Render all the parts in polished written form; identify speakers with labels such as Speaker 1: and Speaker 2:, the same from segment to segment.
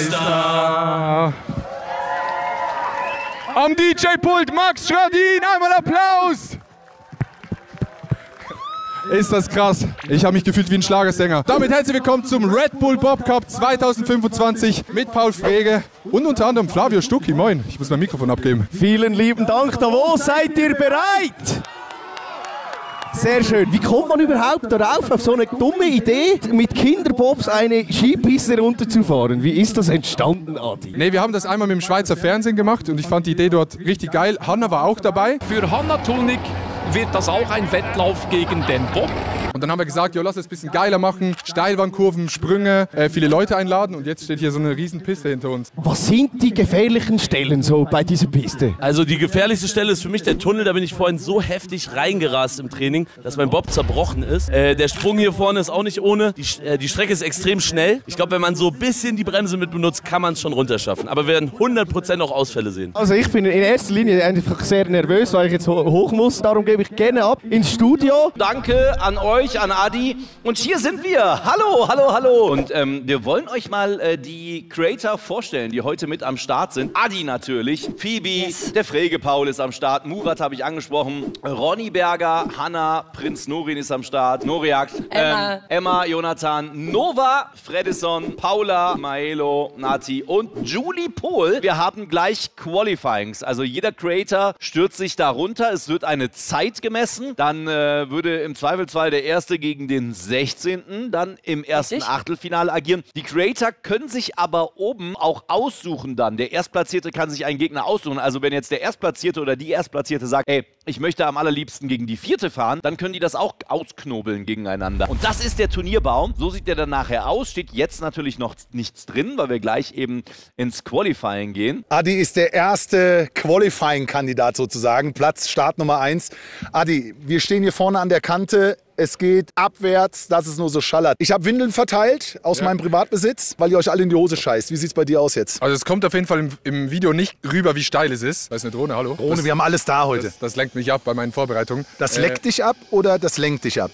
Speaker 1: Meister. Am DJ-Pult Max Schradin, einmal Applaus! Ist das krass. Ich habe mich gefühlt wie ein Schlagersänger. Damit herzlich willkommen zum Red Bull Bob Cup 2025 mit Paul Frege und unter anderem Flavio Stucki. Moin, ich muss mein Mikrofon abgeben.
Speaker 2: Vielen lieben Dank, Davos. Seid ihr bereit? Sehr schön. Wie kommt man überhaupt darauf, auf so eine dumme Idee, mit Kinderbobs eine Skipiste runterzufahren? Wie ist das entstanden, Adi?
Speaker 1: Nee, wir haben das einmal mit dem Schweizer Fernsehen gemacht und ich fand die Idee dort richtig geil. Hanna war auch dabei.
Speaker 3: Für Hanna Tulnik wird das auch ein Wettlauf gegen den Bob.
Speaker 1: Und dann haben wir gesagt, lass es ein bisschen geiler machen. Steilwandkurven, Sprünge, viele Leute einladen. Und jetzt steht hier so eine riesen Piste hinter uns.
Speaker 2: Was sind die gefährlichen Stellen so bei dieser Piste?
Speaker 4: Also die gefährlichste Stelle ist für mich der Tunnel. Da bin ich vorhin so heftig reingerast im Training, dass mein Bob zerbrochen ist. Der Sprung hier vorne ist auch nicht ohne. Die Strecke ist extrem schnell. Ich glaube, wenn man so ein bisschen die Bremse mit benutzt, kann man es schon runterschaffen. Aber wir werden 100% auch Ausfälle sehen.
Speaker 2: Also ich bin in erster Linie einfach sehr nervös, weil ich jetzt hoch muss. Darum gebe ich gerne ab ins Studio.
Speaker 5: Danke an euch, an Adi. Und hier sind wir. Hallo, hallo, hallo. Und wir wollen euch mal die Creator vorstellen, die heute mit am Start sind. Adi natürlich, Phoebe, yes. Der Frege Paul ist am Start, Murat habe ich angesprochen, Ronny Berger, Hanna, Prinz Norin ist am Start, Noriak, Emma, Jonathan, Nova, Fredison, Paula, Maelo, Nati und Julie Pohl. Wir haben gleich Qualifyings. Also jeder Creator stürzt sich da runter. Es wird eine Zeit gemessen. Dann würde im Zweifelsfall der Erste gegen den 16. dann im ersten Achtelfinale agieren. Die Creator können sich aber oben auch aussuchen dann. Der Erstplatzierte kann sich einen Gegner aussuchen. Also wenn jetzt der Erstplatzierte oder die Erstplatzierte sagt, ey, ich möchte am allerliebsten gegen die Vierte fahren, dann können die das auch ausknobeln gegeneinander. Und das ist der Turnierbaum. So sieht der dann nachher aus. Steht jetzt natürlich noch nichts drin, weil wir gleich eben ins Qualifying gehen.
Speaker 6: Adi ist der erste Qualifying-Kandidat sozusagen. Platz Start Nummer 1. Adi, wir stehen hier vorne an der Kante. Es geht abwärts, dass es nur so schallert. Ich habe Windeln verteilt aus meinem Privatbesitz, weil ihr euch alle in die Hose scheißt. Wie sieht es bei dir aus jetzt?
Speaker 1: Also es kommt auf jeden Fall im Video nicht rüber, wie steil es ist. Da ist eine Drohne, hallo.
Speaker 6: Drohne, wir haben alles da heute.
Speaker 1: Das lenkt mich ab bei meinen Vorbereitungen.
Speaker 6: Das leckt dich ab oder das lenkt dich ab?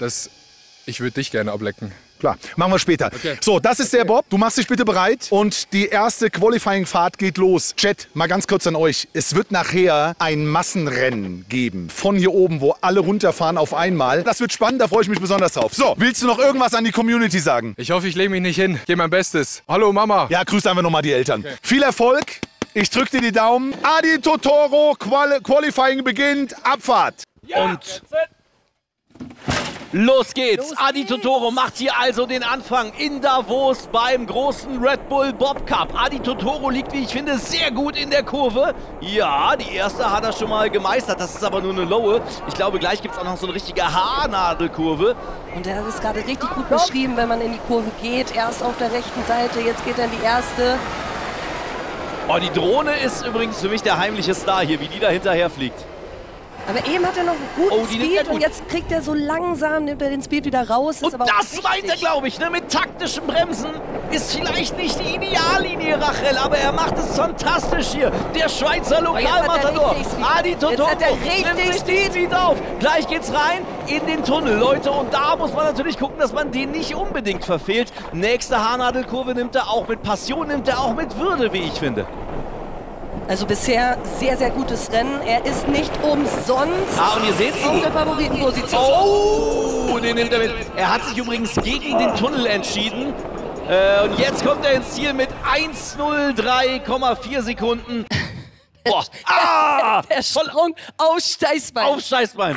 Speaker 1: Ich würde dich gerne ablecken.
Speaker 6: Klar, machen wir später. Okay. So, das ist der Bob. Du machst dich bitte bereit und die erste Qualifying-Fahrt geht los. Chat, mal ganz kurz an euch. Es wird nachher ein Massenrennen geben. Von hier oben, wo alle runterfahren auf einmal. Das wird spannend, da freue ich mich besonders drauf. So, willst du noch irgendwas an die Community sagen?
Speaker 1: Ich hoffe, ich lege mich nicht hin. Ich gebe mein Bestes. Hallo Mama.
Speaker 6: Ja, grüß einfach nochmal die Eltern. Okay. Viel Erfolg. Ich drücke dir die Daumen. Adi Totoro, Qualifying beginnt. Abfahrt.
Speaker 5: Ja, und los geht's! Adi Totoro macht hier also den Anfang in Davos beim großen Red Bull Bob Cup. Adi Totoro liegt, wie ich finde, sehr gut in der Kurve. Ja, die erste hat er schon mal gemeistert. Das ist aber nur eine Lowe. Ich glaube, gleich gibt es auch noch so eine richtige Haarnadelkurve.
Speaker 7: Und er ist gerade richtig gut beschrieben, wenn man in die Kurve geht. Erst auf der rechten Seite, jetzt geht er in die erste.
Speaker 5: Oh, die Drohne ist übrigens für mich der heimliche Star hier, wie die da hinterher fliegt.
Speaker 7: Aber eben hat er noch einen guten Speed und jetzt kriegt er so langsam, nimmt er den Speed wieder raus.
Speaker 5: Und das meint er, glaube ich, ne? Mit taktischen Bremsen ist vielleicht nicht die Ideallinie, Rachel, aber er macht es fantastisch hier. Der Schweizer Lokalmatador, Adi Totoro, nimmt sich den Speed auf. Gleich geht's rein in den Tunnel, Leute. Und da muss man natürlich gucken, dass man den nicht unbedingt verfehlt. Nächste Haarnadelkurve nimmt er auch mit Passion, nimmt er auch mit Würde, wie ich finde.
Speaker 7: Also bisher sehr, sehr gutes Rennen. Er ist nicht umsonst
Speaker 5: und ihr seht
Speaker 7: auf der Favoritenposition.
Speaker 5: Oh, den nimmt er mit. Er hat sich übrigens gegen den Tunnel entschieden. Und jetzt kommt er ins Ziel mit 1:03,4 Sekunden. Boah.
Speaker 7: Der Sprung auf Steißbein.
Speaker 5: Auf Steißbein.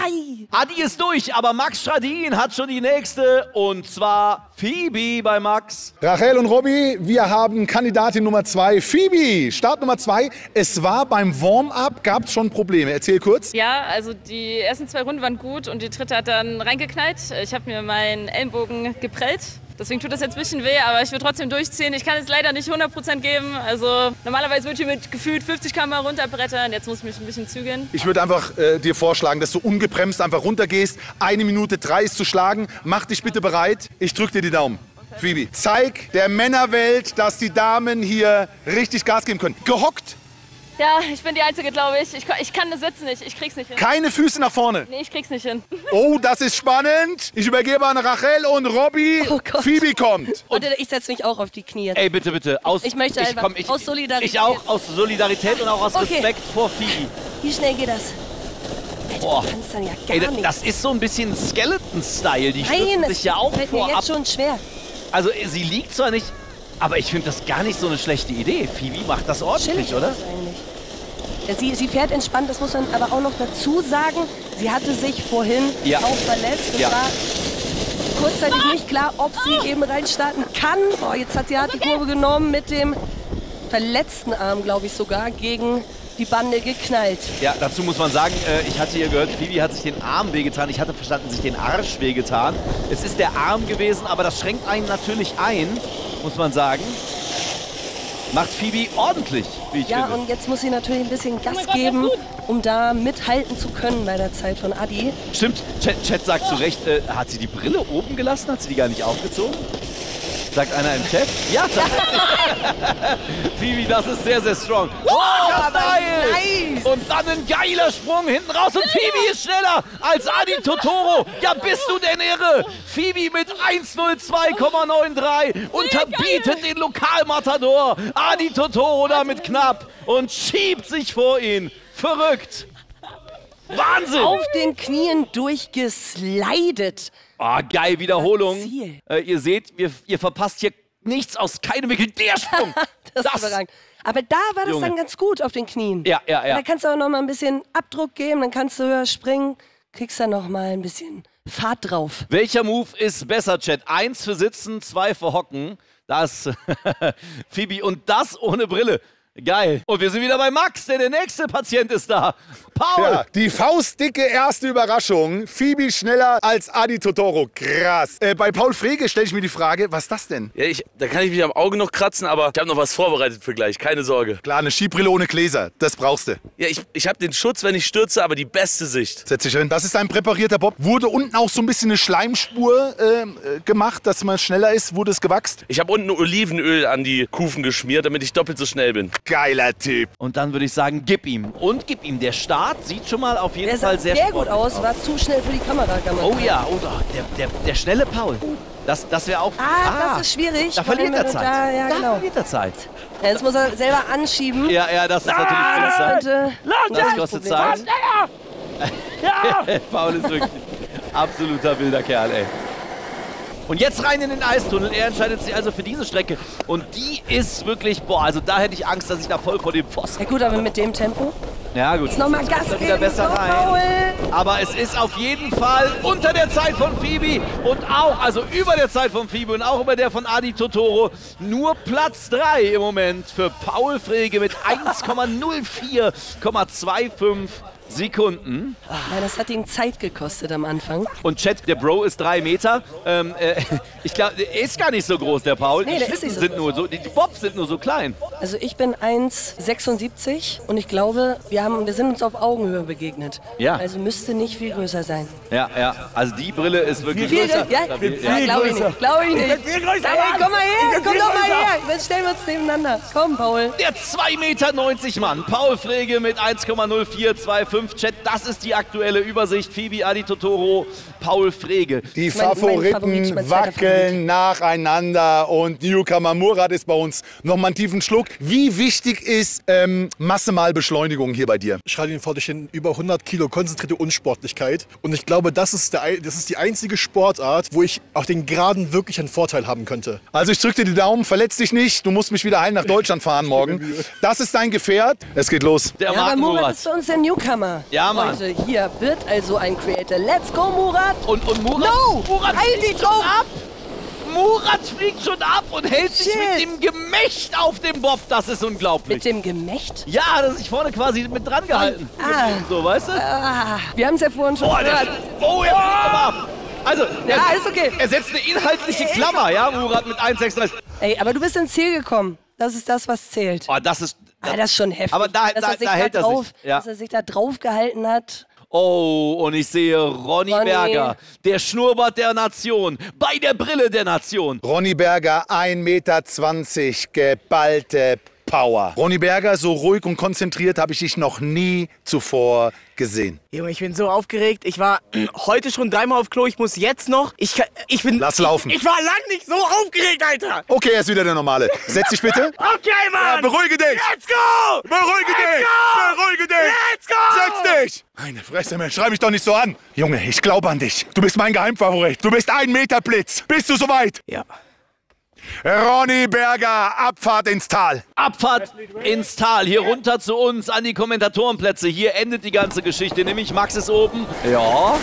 Speaker 5: Adi ist durch, aber Max Schradin hat schon die nächste. Und zwar Phoebe bei Max.
Speaker 6: Rachel und Robby, wir haben Kandidatin Nummer 2. Phoebe, Start Nummer 2. Es war beim Warm-up, gab es schon Probleme. Erzähl kurz.
Speaker 8: Ja, also die ersten 2 Runden waren gut und die dritte hat dann reingeknallt. Ich habe mir meinen Ellenbogen geprellt. Deswegen tut das jetzt ein bisschen weh, aber ich will trotzdem durchziehen. Ich kann es leider nicht 100% geben. Also normalerweise würde ich mit gefühlt 50 km runterbrettern. Jetzt muss ich mich ein bisschen zügeln.
Speaker 6: Ich würde einfach dir vorschlagen, dass du ungebremst einfach runtergehst. 1:03 ist zu schlagen. Mach dich bitte bereit. Ich drücke dir die Daumen. Phoebe, zeig der Männerwelt, dass die Damen hier richtig Gas geben können. Gehockt.
Speaker 8: Ja, ich bin die Einzige, glaube ich. Ich kann das Sitzen nicht. Ich krieg's nicht hin.
Speaker 6: Keine Füße nach vorne.
Speaker 8: Nee, ich krieg's nicht hin.
Speaker 6: Oh, das ist spannend. Ich übergebe an Rachel und Robby.
Speaker 7: Oh Gott.
Speaker 6: Phoebe kommt.
Speaker 7: Und ich setze mich auch auf die Knie.
Speaker 5: Ey, bitte, bitte.
Speaker 7: Ich möchte einfach aus Solidarität.
Speaker 5: Ich auch aus Solidarität und auch aus
Speaker 7: Okay.
Speaker 5: Respekt vor Phoebe.
Speaker 7: Wie schnell geht das? Alter,
Speaker 5: Boah.
Speaker 7: du kannst dann ja
Speaker 5: Ey,
Speaker 7: gar nichts.
Speaker 5: das ist so ein bisschen Skeleton-Style. Die
Speaker 7: Nein,
Speaker 5: stürzen
Speaker 7: es
Speaker 5: sich ja auch
Speaker 7: fällt mir
Speaker 5: vorab.
Speaker 7: jetzt schon schwer.
Speaker 5: Also sie liegt zwar nicht, aber ich finde das gar nicht so eine schlechte Idee. Phoebe macht das ordentlich,
Speaker 7: Chillig
Speaker 5: oder?
Speaker 7: ist das eigentlich. Ja, sie fährt entspannt, das muss man aber auch noch dazu sagen. Sie hatte sich vorhin
Speaker 5: Ja.
Speaker 7: auch verletzt. Es
Speaker 5: Ja.
Speaker 7: war kurzzeitig nicht klar, ob sie eben reinstarten kann. Oh, jetzt hat sie die Kurve genommen mit dem verletzten Arm, glaube ich sogar, gegen die Bande geknallt.
Speaker 5: Ja, dazu muss man sagen, ich hatte hier gehört, Phoebe hat sich den Arm wehgetan. Ich hatte verstanden, sich den Arsch wehgetan. Es ist der Arm gewesen, aber das schränkt einen natürlich ein, muss man sagen. Macht Phoebe ordentlich, wie ich
Speaker 7: Ja,
Speaker 5: finde.
Speaker 7: und jetzt muss sie natürlich ein bisschen Gas geben, um da mithalten zu können bei der Zeit von Adi.
Speaker 5: Stimmt, Chat sagt zu Recht, hat sie die Brille oben gelassen? Hat sie die gar nicht aufgezogen? Sagt einer im Chat? Ja, Phoebe, das ist sehr, sehr strong. Oh, geil!
Speaker 7: Nice!
Speaker 5: Und dann ein geiler Sprung hinten raus und Phoebe ist schneller als Adi Totoro. Ja, bist du denn irre? Phoebe mit 1:02,93 unterbietet den Lokalmatador. Adi Totoro damit knapp und schiebt sich vor ihn. Verrückt. Wahnsinn!
Speaker 7: Auf den Knien durchgeslidet.
Speaker 5: Ah, geil, Wiederholung.
Speaker 7: Ziel.
Speaker 5: Ihr seht, ihr verpasst hier nichts aus keinem Winkel. Der Sprung!
Speaker 7: Das ist überragend. Aber da war das
Speaker 5: Junge.
Speaker 7: dann ganz gut auf den Knien.
Speaker 5: Ja.
Speaker 7: Da kannst du auch noch mal ein bisschen Abdruck geben, dann kannst du höher springen, kriegst dann noch mal ein bisschen Fahrt drauf.
Speaker 5: Welcher Move ist besser, Chat? 1 für Sitzen, 2 für Hocken. Das, Phoebe, und das ohne Brille. Geil. Und wir sind wieder bei Max, denn der nächste Patient ist da. Paul!
Speaker 6: Ja, die faustdicke erste Überraschung. Phoebe schneller als Adi Totoro. Krass. Bei Paul Frege stelle ich mir die Frage, was ist das denn?
Speaker 4: Ja, da kann ich mich am Auge noch kratzen, aber ich habe noch was vorbereitet für gleich, keine Sorge.
Speaker 6: Klar, eine Skibrille ohne Gläser. Das brauchst du.
Speaker 4: Ja, ich habe den Schutz, wenn ich stürze, aber die beste Sicht.
Speaker 6: Setz dich hin. Das ist ein präparierter Bob. Wurde unten auch so ein bisschen eine Schleimspur gemacht, dass man schneller ist? Wurde es gewachst?
Speaker 4: Ich habe unten Olivenöl an die Kufen geschmiert, damit ich doppelt so schnell bin.
Speaker 6: Geiler Typ.
Speaker 5: Und dann würde ich sagen, gib ihm. Und gib ihm. Der Start sieht schon mal auf jeden
Speaker 7: Der
Speaker 5: Fall
Speaker 7: sah
Speaker 5: sehr
Speaker 7: sehr gut
Speaker 5: sportlich
Speaker 7: aus, war zu schnell für die Kamera. kann man
Speaker 5: Oh
Speaker 7: sagen.
Speaker 5: ja, der schnelle Paul. Das wäre auch...
Speaker 7: Das ist schwierig.
Speaker 5: Da verliert er
Speaker 7: Vor allem,
Speaker 5: Zeit.
Speaker 7: Da, ja,
Speaker 5: Da
Speaker 7: genau.
Speaker 5: verliert er Zeit.
Speaker 7: Ja, jetzt muss er selber anschieben.
Speaker 5: Ja, das ist natürlich viel
Speaker 7: Das
Speaker 5: Zeit.
Speaker 7: könnte
Speaker 5: Das kostet Zeit.
Speaker 7: Ja.
Speaker 5: Paul ist wirklich absoluter wilder Kerl, ey. Und jetzt rein in den Eistunnel. Er entscheidet sich also für diese Strecke. Und die ist wirklich, boah, also da hätte ich Angst, dass ich da voll vor dem Pfosten...
Speaker 7: Ja gut, aber mit dem Tempo.
Speaker 5: Ja gut.
Speaker 7: Jetzt nochmal Gas
Speaker 5: Kommt wieder
Speaker 7: geben.
Speaker 5: besser
Speaker 7: so,
Speaker 5: rein.
Speaker 7: Paul.
Speaker 5: Aber es ist auf jeden Fall unter der Zeit von Phoebe und auch, also über der Zeit von Phoebe und auch über der von Adi Totoro. Nur Platz 3 im Moment für Paul Frege mit 1,04,25 Sekunden.
Speaker 7: Ja, das hat ihn Zeit gekostet am Anfang.
Speaker 5: Und Chat, der Bro ist 3 Meter. Ich glaube, er ist gar nicht so groß, der Paul.
Speaker 7: Nee, der ist nicht so
Speaker 5: sind nur so, die Bobs sind nur so klein.
Speaker 7: Also ich bin 1,76 und ich glaube, wir sind uns auf Augenhöhe begegnet.
Speaker 5: Ja.
Speaker 7: Also müsste nicht viel größer sein.
Speaker 5: Ja. Also die Brille ist wirklich
Speaker 7: Viel
Speaker 5: größer.
Speaker 7: Ja, glaube ich nicht. Glaube ich nicht. Hey, komm mal her, komm doch mal her. Jetzt stellen wir uns nebeneinander. Komm, Paul.
Speaker 5: Der 2,90 Meter Mann, Paul Frege mit 1,0425. Chat, das ist die aktuelle Übersicht. Phoebe, Adi Totoro, Paul Frege.
Speaker 6: Die
Speaker 7: Mein Favorit,
Speaker 6: Favoriten
Speaker 7: mein zweiter
Speaker 6: wackeln nacheinander und Newcomer Murat ist bei uns. Nochmal einen tiefen Schluck. Wie wichtig ist Masse mal Beschleunigung hier bei dir?
Speaker 9: Ich halte ihn vor dich hin, über 100 Kilo konzentrierte Unsportlichkeit. Und ich glaube, das ist die einzige Sportart, wo ich auch den Geraden wirklich einen Vorteil haben könnte.
Speaker 6: Also ich drücke dir die Daumen, verletz dich nicht. Du musst mich wieder heim nach Deutschland fahren morgen. Das ist dein Gefährt. Es geht los.
Speaker 5: Der
Speaker 7: Ja,
Speaker 5: Marc
Speaker 7: aber Murat
Speaker 5: Murat.
Speaker 7: ist für uns der Newcomer.
Speaker 5: Ja, Mann.
Speaker 7: Leute, hier wird also ein Creator. Let's go, Murat.
Speaker 5: Und Murat,
Speaker 7: No!
Speaker 5: Murat
Speaker 7: Halt
Speaker 5: fliegt
Speaker 7: dich
Speaker 5: schon
Speaker 7: drauf!
Speaker 5: ab. Murat fliegt schon ab und hält sich
Speaker 7: Shit.
Speaker 5: mit dem Gemächt auf dem Bob. Das ist unglaublich.
Speaker 7: Mit dem Gemächt.
Speaker 5: Ja, das ist vorne quasi mit dran gehalten. So, weißt du?
Speaker 7: Wir haben es ja vorhin schon
Speaker 5: Er
Speaker 7: gehört.
Speaker 5: fliegt aber ab. Also,
Speaker 7: Ja, ist okay.
Speaker 5: Er setzt eine inhaltliche Klammer, ja, Murat mit 1,36.
Speaker 7: Ey, aber du bist ins Ziel gekommen. Das ist das, was zählt.
Speaker 5: Oh, das ist...
Speaker 7: Das ist schon heftig.
Speaker 5: Aber da hält er sich. Ja.
Speaker 7: Dass er sich da drauf gehalten hat.
Speaker 5: Oh, und ich sehe Ronny Berger, der Schnurrbart der Nation, bei der Brille der Nation.
Speaker 6: Ronny Berger, 1,20 Meter, geballte Power. Ronny Berger, so ruhig und konzentriert habe ich dich noch nie zuvor gesehen.
Speaker 10: Junge, ich bin so aufgeregt. Ich war heute schon 3-mal auf Klo. Ich muss jetzt noch. Ich bin...
Speaker 6: Lass laufen.
Speaker 10: Ich war lang nicht so aufgeregt, Alter.
Speaker 6: Okay, er ist wieder der Normale. Setz dich bitte.
Speaker 10: Okay, Mann.
Speaker 6: Ja, beruhige dich.
Speaker 10: Let's go.
Speaker 6: Beruhige dich. Beruhige dich.
Speaker 10: Let's go.
Speaker 6: Setz dich. Meine Fresse, Mensch, schrei mich doch nicht so an. Junge, ich glaube an dich. Du bist mein Geheimfavorit. Du bist 1 Meter Blitz. Bist du soweit?
Speaker 10: Ja.
Speaker 6: Ronny Berger, Abfahrt ins Tal.
Speaker 5: Abfahrt ins Tal, hier runter zu uns an die Kommentatorenplätze. Hier endet die ganze Geschichte, nämlich Max ist oben. Ja.
Speaker 7: Aber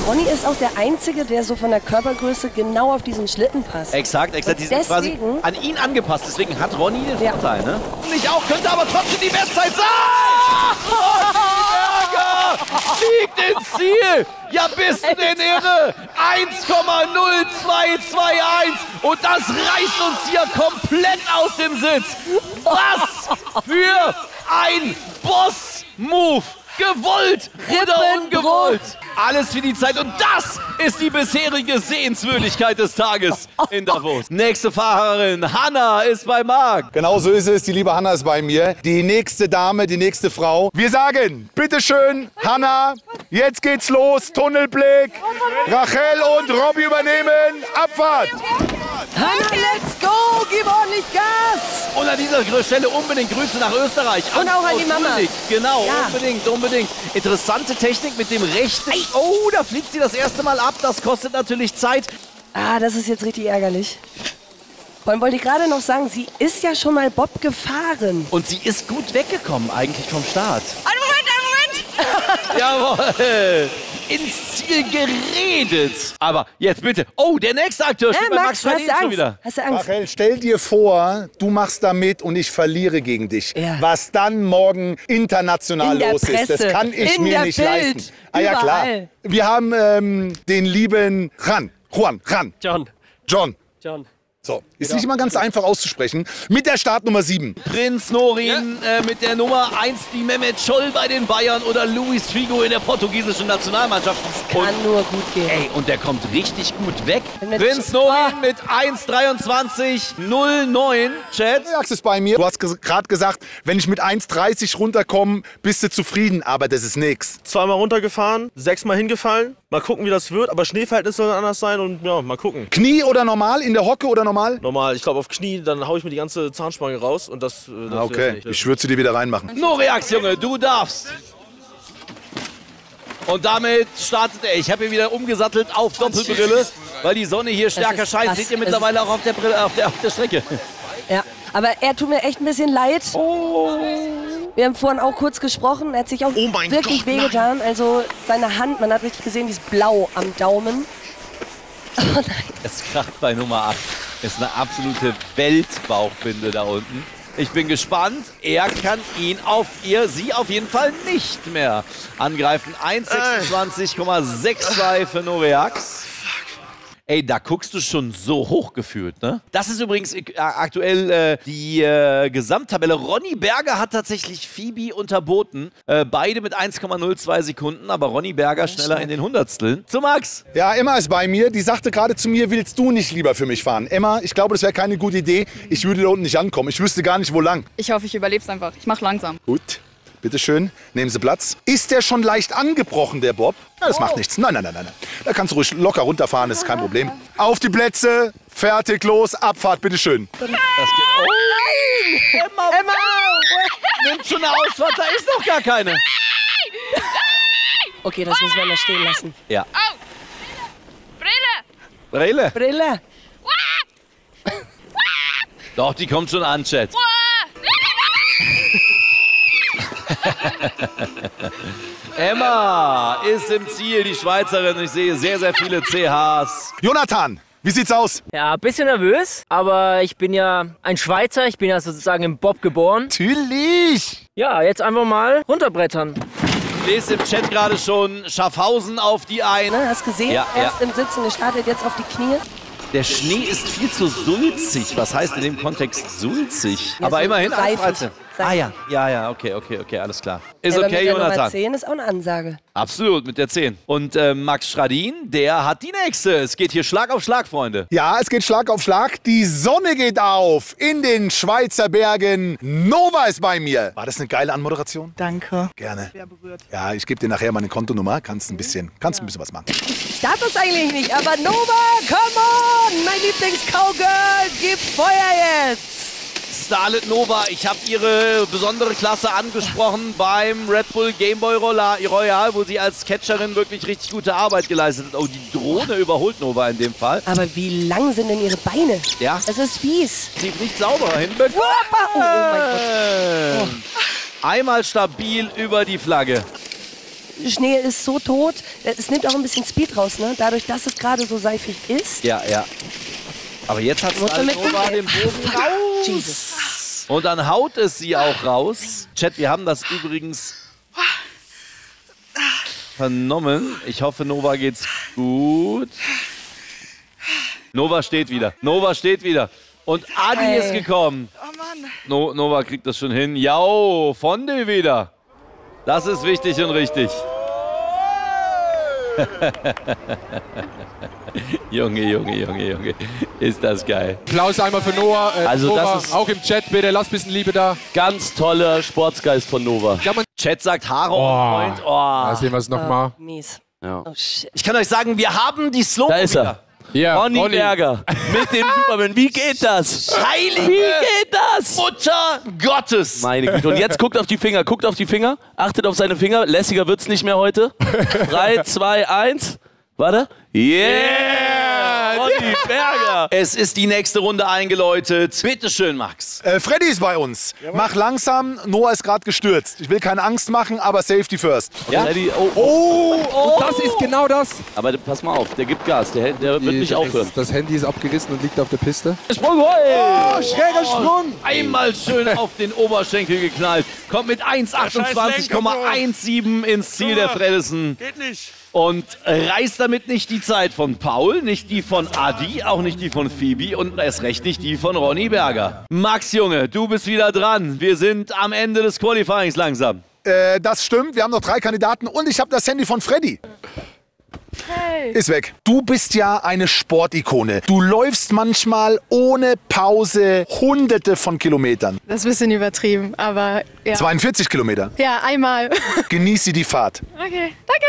Speaker 7: Ronny ist auch der Einzige, der so von der Körpergröße genau auf diesen Schlitten passt.
Speaker 5: Exakt. Die sind quasi an ihn angepasst. Deswegen hat Ronny den Vorteil, ne? Nicht auch, könnte aber trotzdem die Bestzeit sein. Ronny Berger fliegt ins Ziel. Ja, bist du denn irre? 1,0221. Und das reißt uns hier komplett aus dem Sitz. Was für ein Boss-Move. Gewollt oder ungewollt. Alles für die Zeit. Und das ist die bisherige Sehenswürdigkeit des Tages in Davos. Nächste Fahrerin, Hanna, ist bei Marc.
Speaker 6: Genau so ist es. Die liebe Hanna ist bei mir. Die nächste Dame, die nächste Frau. Wir sagen, bitteschön, Hanna, jetzt geht's los. Tunnelblick. Rachel und Robby übernehmen. Abfahrt.
Speaker 7: Hanna, let's go! Gib ordentlich Gas!
Speaker 5: Und an dieser Stelle unbedingt Grüße nach Österreich.
Speaker 7: Und auch an die Mama.
Speaker 5: Genau,
Speaker 7: Ja.
Speaker 5: unbedingt. Interessante Technik mit dem rechten. Oh, da fliegt sie das erste Mal ab. Das kostet natürlich Zeit.
Speaker 7: Ah, das ist jetzt richtig ärgerlich. Vor allem wollte ich gerade noch sagen, sie ist ja schon mal Bob gefahren.
Speaker 5: Und sie ist gut weggekommen eigentlich vom Start.
Speaker 8: Einen Moment!
Speaker 5: Jawohl. Ins Ziel geredet. Aber jetzt bitte. Oh, der nächste Akteur steht bei Max
Speaker 7: Max, hast
Speaker 5: Verlin
Speaker 7: du
Speaker 5: schon
Speaker 7: Angst?
Speaker 5: wieder.
Speaker 7: Hast du Angst?
Speaker 6: Rachel, stell dir vor, du machst da mit und ich verliere gegen dich.
Speaker 7: Ja.
Speaker 6: Was dann morgen international
Speaker 7: In der
Speaker 6: los ist, das
Speaker 7: Presse,
Speaker 6: kann ich
Speaker 7: in
Speaker 6: mir
Speaker 7: der
Speaker 6: nicht
Speaker 7: Bild,
Speaker 6: leisten. Ah ja, klar.
Speaker 7: überall.
Speaker 6: Wir haben den lieben Juan. John. So, ist nicht mal ganz einfach auszusprechen. Mit der Startnummer 7.
Speaker 5: Prinz Norin mit der Nummer 1, die Mehmet Scholl bei den Bayern oder Luis Figo in der portugiesischen Nationalmannschaft.
Speaker 7: Kann nur gut gehen.
Speaker 5: Ey, und der kommt richtig gut weg.
Speaker 7: Mehmet
Speaker 5: Prinz
Speaker 7: Scholl.
Speaker 5: Norin mit 1,23,09. Chat.
Speaker 6: Max ist bei mir. Du hast gerade gesagt, wenn ich mit 1,30 runterkomme, bist du zufrieden. Aber das ist nix.
Speaker 11: 2-mal runtergefahren, 6-mal hingefallen. Mal gucken, wie das wird. Aber Schneeverhältnis soll anders sein und ja, mal gucken.
Speaker 6: Knie oder normal? In der Hocke oder normal?
Speaker 11: Normal, ich glaube auf Knie, dann hau ich mir die ganze Zahnspange raus und das
Speaker 6: Okay, ich würde sie dir wieder reinmachen.
Speaker 5: Noreax, Junge, du darfst. Und damit startet er. Ich habe hier wieder umgesattelt auf Doppelbrille, weil die Sonne hier stärker scheint.
Speaker 7: krass.
Speaker 5: Seht ihr mittlerweile auch auf der Strecke.
Speaker 7: Ja, aber er tut mir echt ein bisschen leid.
Speaker 5: Oh.
Speaker 7: Wir haben vorhin auch kurz gesprochen. Er hat sich auch wirklich wehgetan. Also seine Hand, man hat richtig gesehen, die ist blau am Daumen. Oh nein.
Speaker 5: Es kracht bei Nummer 8. Ist eine absolute Weltbauchbinde da unten. Ich bin gespannt. Er kann sie auf jeden Fall nicht mehr angreifen. 1,26,62 für Noreax. Ey, da guckst du schon so hoch gefühlt, ne? Das ist übrigens aktuell die Gesamttabelle. Ronny Berger hat tatsächlich Phoebe unterboten. Beide mit 1,02 Sekunden, aber Ronny Berger schneller in den Hundertsteln. Zu Max.
Speaker 6: Ja, Emma ist bei mir. Die sagte gerade zu mir, willst du nicht lieber für mich fahren? Emma, ich glaube, das wäre keine gute Idee. Ich würde da unten nicht ankommen. Ich wüsste gar nicht, wo lang.
Speaker 8: Ich hoffe, ich überlebe es einfach. Ich mache langsam.
Speaker 6: Gut. Bitte schön, nehmen Sie Platz. Ist der schon leicht angebrochen, der Bob? Ja, das macht nichts. Nein. Da kannst du ruhig locker runterfahren, das ist kein Problem. Auf die Plätze, fertig, los, Abfahrt, bitte schön.
Speaker 5: Das geht. Oh nein! Emma! Nimmt schon eine Ausfahrt, da ist noch gar keine.
Speaker 7: Okay, das müssen wir mal stehen lassen.
Speaker 5: Ja.
Speaker 8: Oh!
Speaker 5: Brille.
Speaker 7: Brille.
Speaker 5: Doch, die kommt schon an, Chat. Emma ist im Ziel, die Schweizerin. Ich sehe sehr, sehr viele CHs.
Speaker 6: Jonathan, wie sieht's aus?
Speaker 10: Ja, ein bisschen nervös, aber ich bin ja ein Schweizer. Ich bin ja sozusagen im Bob geboren.
Speaker 6: Natürlich.
Speaker 10: Ja, jetzt einfach mal runterbrettern.
Speaker 5: Ich lese im Chat gerade schon Schaffhausen auf die ein.
Speaker 7: Ne, hast gesehen?
Speaker 5: Ja,
Speaker 7: Erst im Sitzen gestartet, jetzt auf die Knie.
Speaker 5: Der Schnee ist viel zu sulzig. Was heißt in dem Kontext sulzig?
Speaker 7: Ja,
Speaker 5: Aber
Speaker 7: so
Speaker 5: immerhin
Speaker 7: seifig.
Speaker 5: Ah ja, okay, alles klar. Ist
Speaker 7: Aber
Speaker 5: okay,
Speaker 7: mit der Nummer
Speaker 5: Jonathan.
Speaker 7: 10 ist auch eine Ansage.
Speaker 5: Absolut, mit der 10. Und Max Schradin, der hat die nächste. Es geht hier Schlag auf Schlag, Freunde.
Speaker 6: Ja, es geht Schlag auf Schlag. Die Sonne geht auf in den Schweizer Bergen. Nova ist bei mir. War das eine geile Anmoderation?
Speaker 12: Danke.
Speaker 6: Gerne. Ja, ich gebe dir nachher meine Kontonummer. Kannst ein bisschen was machen.
Speaker 7: Ich darf das eigentlich nicht, aber Nova, come on! Mein Lieblings-Cowgirl, gib Feuer jetzt!
Speaker 5: Starlet Nova, ich habe ihre besondere Klasse angesprochen beim Red Bull Game Boy Royal, wo sie als Catcherin wirklich richtig gute Arbeit geleistet hat. Oh, die Drohne überholt Nova in dem Fall.
Speaker 7: Aber wie lang sind denn ihre Beine?
Speaker 5: Ja.
Speaker 7: Das ist fies.
Speaker 5: Sieht nicht sauberer hinbekommen.
Speaker 7: Oh mein Gott.
Speaker 5: Einmal stabil über die Flagge.
Speaker 7: Schnee ist so tot. Es nimmt auch ein bisschen Speed raus, ne? Dadurch, dass es gerade so seifig ist.
Speaker 5: Ja. Aber jetzt hat Starlet Nova den Bogen raus.
Speaker 7: Jesus.
Speaker 5: Und dann haut es sie auch raus. Chat, wir haben das übrigens vernommen. Ich hoffe, Nova geht's gut. Nova steht wieder. Und Adi ist gekommen.
Speaker 12: Oh Mann.
Speaker 5: Nova kriegt das schon hin. Ja, von dir wieder. Das ist wichtig und richtig. Junge. Ist das geil.
Speaker 1: Applaus einmal für Noah.
Speaker 5: Also
Speaker 1: Nova,
Speaker 5: das ist
Speaker 1: auch im Chat bitte, lasst ein bisschen Liebe da.
Speaker 5: ganz toller Sportsgeist von Nova.
Speaker 1: Ja, man
Speaker 5: Chat sagt Haare on point.
Speaker 1: Da sehen wir es nochmal.
Speaker 7: Mies.
Speaker 5: Ja.
Speaker 7: Oh shit.
Speaker 5: Ich kann euch sagen, wir haben die Slow.
Speaker 4: Da ist er.
Speaker 1: Ja,
Speaker 4: Ronny Berger mit dem Superman. Wie geht das?
Speaker 5: Heilige
Speaker 4: Wie geht das?
Speaker 5: Mutter Gottes.
Speaker 4: Meine Güte. Und jetzt guckt auf die Finger. Achtet auf seine Finger. Lässiger wird's nicht mehr heute. 3, 2, 1. Warte. Yeah! Ronny Berger.
Speaker 5: Es ist die nächste Runde eingeläutet. Bitte schön, Max.
Speaker 6: Freddy ist bei uns. Mach langsam. Noah ist gerade gestürzt. Ich will keine Angst machen, aber Safety first.
Speaker 4: Ja? Ready?
Speaker 1: Und das ist genau das.
Speaker 4: Aber pass mal auf, der gibt Gas. Der wird nicht aufhören.
Speaker 1: Das Handy ist abgerissen und liegt auf der Piste.
Speaker 4: Sprung,
Speaker 6: Schräger Sprung.
Speaker 5: Einmal schön auf den Oberschenkel geknallt. Kommt mit 1,28,17 ins Ziel der Fredrickson.
Speaker 11: Geht nicht.
Speaker 5: Und reißt damit nicht die Zeit von Paul, nicht die von Adi, auch nicht die von Phoebe und erst recht nicht die von Ronny Berger. Max, Junge, du bist wieder dran. Wir sind am Ende des Qualifyings langsam.
Speaker 6: Das stimmt. Wir haben noch 3 Kandidaten und ich habe das Handy von Freddy.
Speaker 8: Hey.
Speaker 6: Ist weg. Du bist ja eine Sportikone. Du läufst manchmal ohne Pause Hunderte von Kilometern.
Speaker 12: Das ist ein bisschen übertrieben, aber ja.
Speaker 6: 42 Kilometer.
Speaker 12: Ja, einmal.
Speaker 6: Genieße die Fahrt.
Speaker 12: Okay, danke.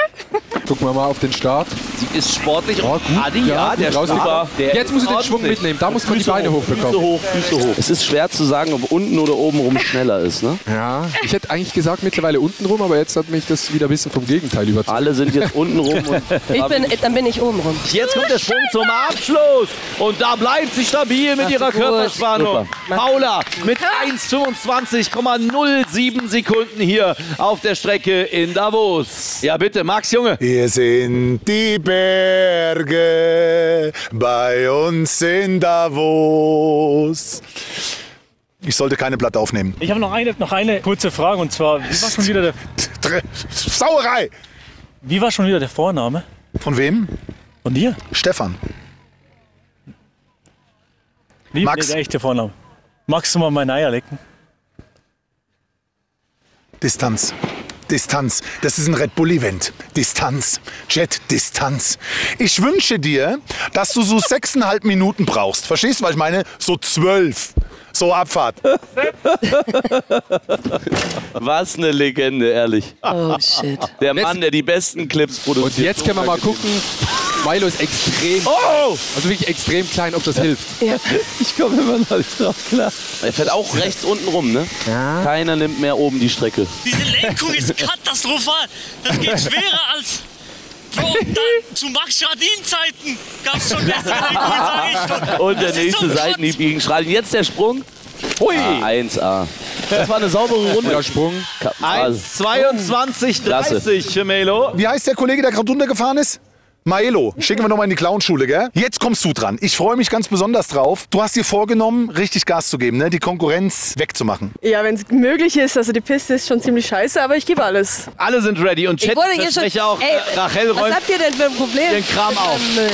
Speaker 1: Gucken wir mal auf den Start.
Speaker 5: Sie ist sportlich.
Speaker 1: Oh, gut.
Speaker 5: Adi,
Speaker 1: Ja,
Speaker 5: der
Speaker 1: gut raus.
Speaker 5: Start, der
Speaker 1: Jetzt muss
Speaker 5: ist
Speaker 1: ich den Schwung
Speaker 5: ordentlich.
Speaker 1: mitnehmen. Da muss man die Beine hochbekommen.
Speaker 4: Füße hoch. Es ist schwer zu sagen, ob unten oder oben rum schneller ist, ne?
Speaker 1: Ja, ich hätte eigentlich gesagt mittlerweile unten rum, aber jetzt hat mich das wieder ein bisschen vom Gegenteil überzeugt.
Speaker 4: Alle sind jetzt unten rum. Und
Speaker 7: Dann bin ich oben rum.
Speaker 5: Jetzt kommt der Sprung zum Abschluss. Und da bleibt sie stabil mit ihrer
Speaker 7: gut.
Speaker 5: Körperspannung. Paula mit 1,25,07 Sekunden hier auf der Strecke in Davos. Ja bitte, Max, Junge.
Speaker 6: Hier sind die Berge bei uns in Davos. Ich sollte keine Platte aufnehmen.
Speaker 13: Ich habe noch eine kurze Frage und zwar, wie
Speaker 6: Sauerei!
Speaker 13: war schon wieder der Vorname?
Speaker 6: Von wem?
Speaker 13: Von dir?
Speaker 6: Stefan.
Speaker 13: Wie?
Speaker 6: Max.
Speaker 13: Nee, der echte Vorname. Magst du mal meine Eier lecken?
Speaker 6: Distanz. Distanz. Das ist ein Red Bull Event. Distanz. Jet, Distanz. Ich wünsche dir, dass du so 6,5 Minuten brauchst. Verstehst du, was ich meine? So 12. So Abfahrt.
Speaker 4: was eine Legende, ehrlich.
Speaker 7: Oh shit.
Speaker 4: Der Mann, der die besten Clips produziert.
Speaker 1: Und jetzt können wir mal gucken. Milo ist extrem, also wirklich extrem klein, ob das hilft.
Speaker 7: Ja.
Speaker 4: Ich komme immer noch nicht drauf klar. Er fährt auch rechts unten rum, ne?
Speaker 1: Ja.
Speaker 4: Keiner nimmt mehr oben die Strecke.
Speaker 14: Diese Lenkung ist katastrophal. Das geht schwerer als zu Max Schradin-Zeiten. Gab es schon bessere Lenkungen, sage ich schon.
Speaker 4: Und der
Speaker 14: Das ist
Speaker 4: nächste
Speaker 14: so
Speaker 4: Seitenhieb gegen Schradin. Jetzt der Sprung. Hui. 1A. Das war eine saubere Runde.
Speaker 1: Der Sprung.
Speaker 5: 1,22,30 für Melo.
Speaker 6: Wie heißt der Kollege, der gerade runtergefahren ist? Maelo, schicken wir nochmal in die Clownschule, gell? Jetzt kommst du dran. Ich freue mich ganz besonders drauf. Du hast dir vorgenommen, richtig Gas zu geben, ne? Die Konkurrenz wegzumachen.
Speaker 12: Ja, wenn es möglich ist, also die Piste ist schon ziemlich scheiße, aber ich gebe alles.
Speaker 5: Alle sind ready und
Speaker 7: Ich
Speaker 5: Chat
Speaker 7: wurde hier schon.
Speaker 5: verspreche auch,
Speaker 7: Ey,
Speaker 5: Rachel
Speaker 7: was
Speaker 5: räumt
Speaker 7: habt ihr denn für ein Problem?
Speaker 5: den Kram auf.
Speaker 7: Müll.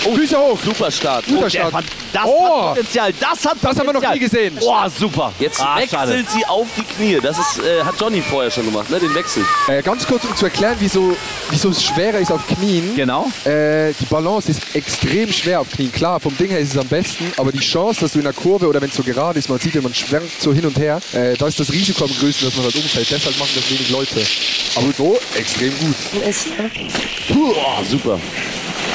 Speaker 1: Füße hoch.
Speaker 4: Super Start.
Speaker 1: Guter Start.
Speaker 5: Das hat Potenzial.
Speaker 1: Das haben wir noch nie gesehen.
Speaker 5: Oh, super.
Speaker 4: Jetzt wechselt sie auf die Knie. Das ist, hat Johnny vorher schon gemacht, ne? Den Wechsel.
Speaker 1: Ganz kurz, um zu erklären, wieso es schwerer ist auf Knien.
Speaker 5: Genau.
Speaker 1: Die Balance ist extrem schwer auf Knien. Klar, vom Ding her ist es am besten, aber die Chance, dass du in der Kurve oder wenn es so gerade ist, man sieht, wenn man schwenkt so hin und her, da ist das Risiko am größten, dass man halt umfällt. Deshalb machen das wenig Leute. Aber so extrem gut.
Speaker 4: Boah, super.